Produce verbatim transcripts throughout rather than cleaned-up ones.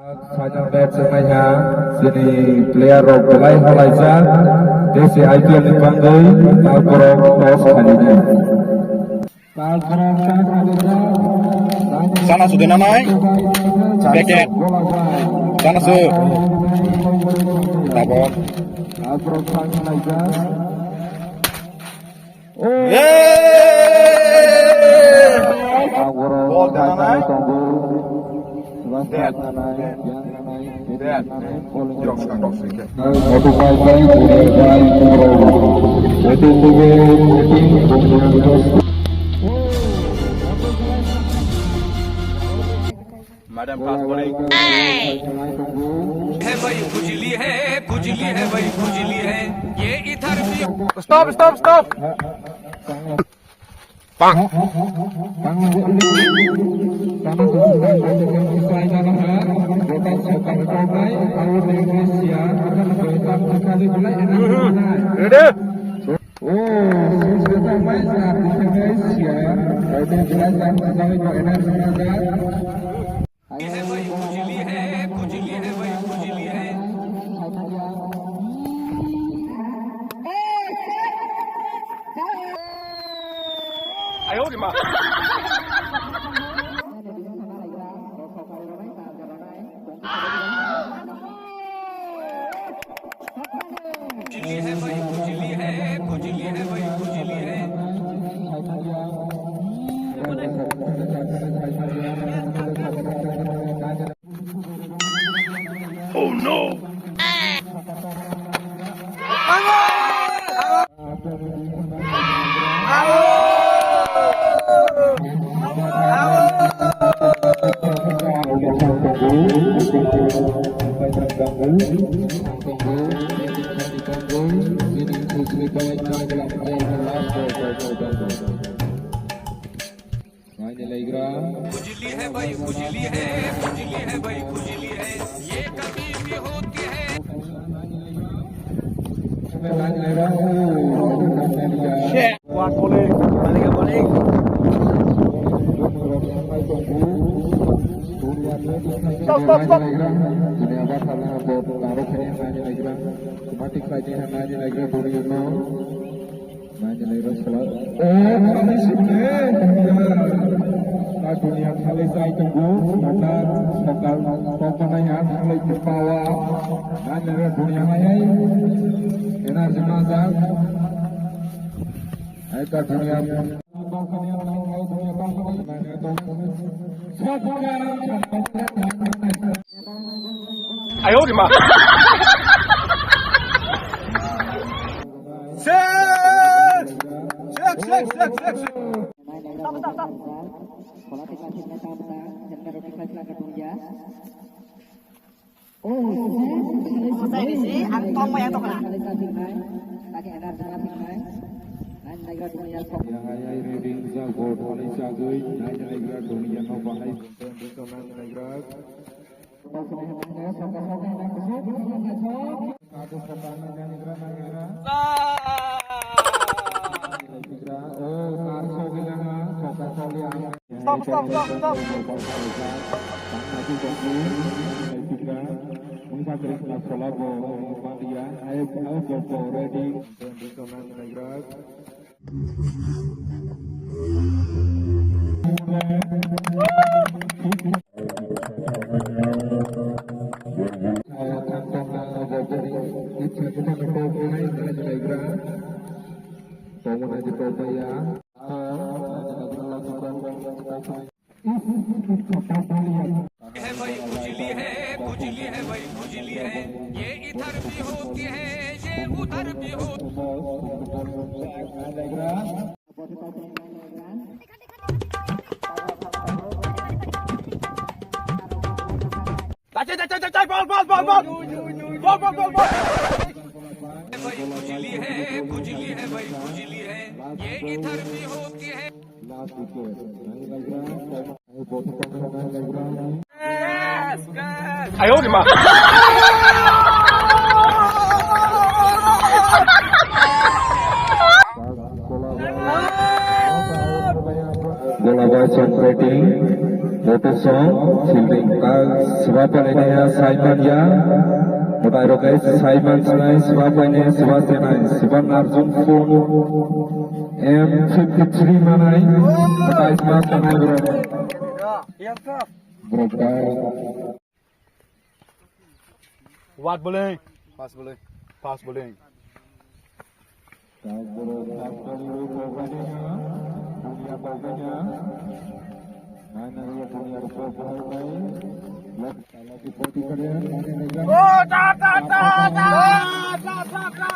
Final match wngnaiha, chini player rok belai halaijak, tei se I P L ni bangwi, ah, borok toss khainai. Sana sudu nanai. Packet. Sana su. Tabok. Ball nanai. Madam Pastori. है भाई, खुजली है, खुजली है भाई, खुजली है। ये इधर भी Stop, stop, stop. Ready? है भाई, खुजली है, खुजली है भाई, खुजली है। खुजली है भाई, खुजली है, खुजली है भाई, खुजली है। Oh no! Naini laigra. खुजली है भाई, खुजली है, खुजली है भाई, खुजली है। ये कभी भी होती है। Naini laigra. What bowling? Bowling, bowling. Stop, stop, stop. Dunia bathal na bot naro khani naini laigra. Mati khlai di naini laigra bowling no. Naini laigra sala. Oh, kami sini, dunia. Na dunia khalai sai tunggu, mata sokal tokana ya khalai kepawa. Naini laigra dunia mai ai. Energy maza. Ai ka dunia. Ayo, di ma. Sek! Sek, sek, sek, sek, sek. Ang tong maya tokna. Yang ayai reading za vote halai chagui, nai nai gra dunia no bahai. Stop, stop, stop, stop. है भाई, खुजली है, खुजली है भाई, खुजली है। ये इधर भी होती है, ये उधर भी होती है। चाचा, चाचा, चाचा, ball, ball, ball, ball. Ball, ball, ball, ball. है भाई, खुजली है, खुजली है भाई, खुजली है। ये इधर भी होती है। Last wicket. Ayo, di ma. Bola boy celebrating. Moto song, fielding, ta swa painai ya, Simon ya. Motai rokai Simon sinai, swa painai, swa senai, Sivan Arjun phone. M fifty three manai, motai swa senai bro. Bro, bye. What bowling? Fast bowling. Fast bowling. Oh, da, da, da, da, da, da, da.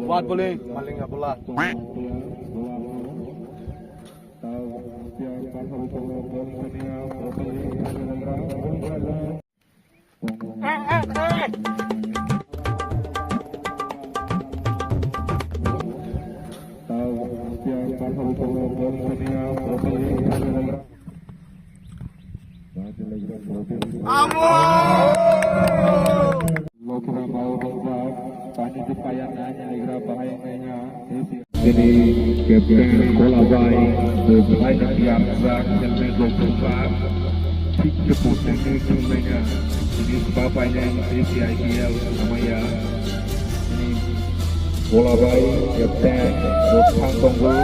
What bowling? Maling Abdullah. Lokra Babu Banjak, pani di payang nanya negra bahai nanya. Ini Captain Kolabai, bahai nanya biasa, Captain Lokra. Tik tepuk tengah tengahnya. Ini sebab banyak ini I P L namanya. Ini Kolabai, Captain, Rotang Tonggo.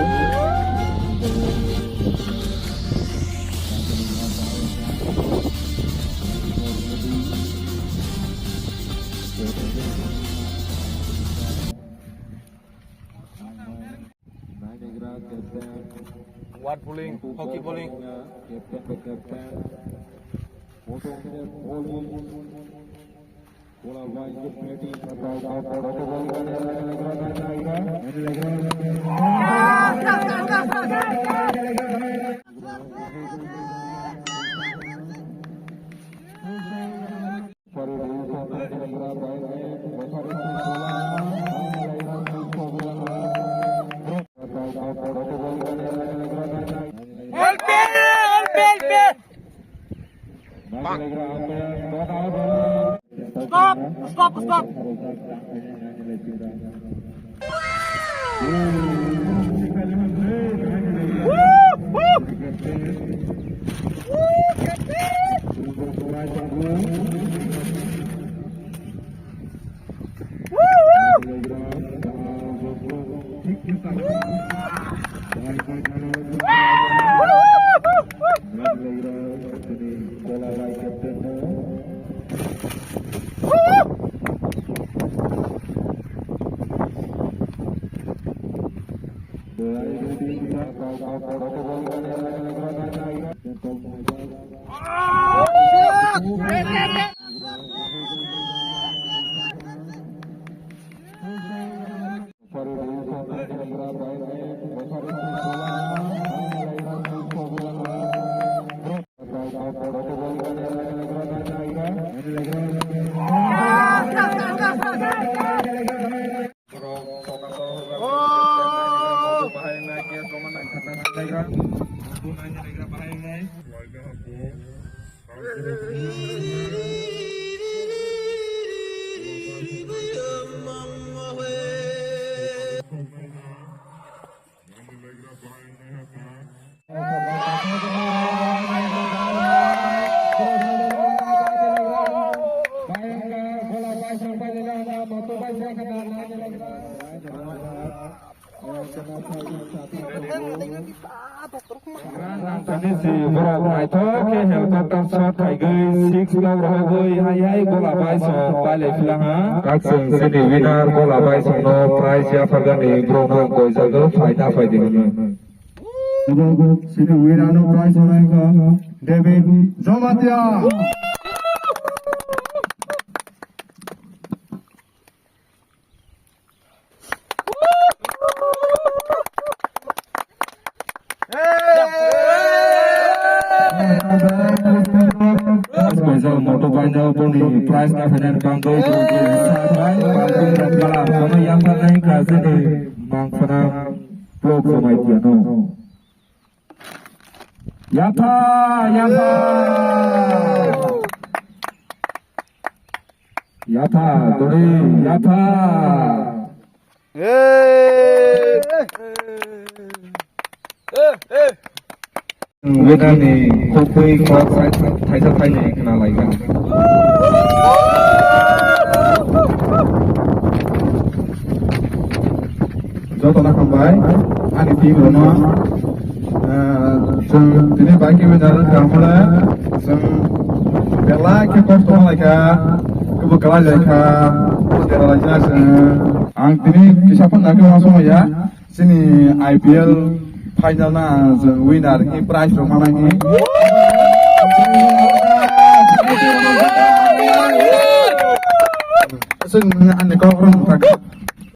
What bowling? Hockey bowling. Stop! Stop! Stop! Ani si borok naithok khe helicopter shot khaigwi six knock rohogwi hai hai gola bai song pailai phila ha. Kaksong sini winner gola bai songno prize yaphargani borokno goijagwi phaina phaidi hwnwi. Sini winner no prize hwnwi kha David Jamatia. Kaisa moto paina boni prize na phaina bangwi bangwi sa thai bangwi rok kala kono yang pha nai ka se ni mang phana blog samai tiano. Yapha, yapha. Yapha, dori, yapha. Winner ni khopui kok thaisa thaini khna laika. Joto no hambai, ani team rok no. Ah, chwng tini bai khe winner wngkha hwnle, chwng belai khe kosto khlaikha, kebo kwlai laikha, dera laikha chwng. Ang tini kisa phano nakhe uansukmaya, chini I P L final no ang chwng winner ni prize rok manai ni. Chwng ani kok rok wngkha.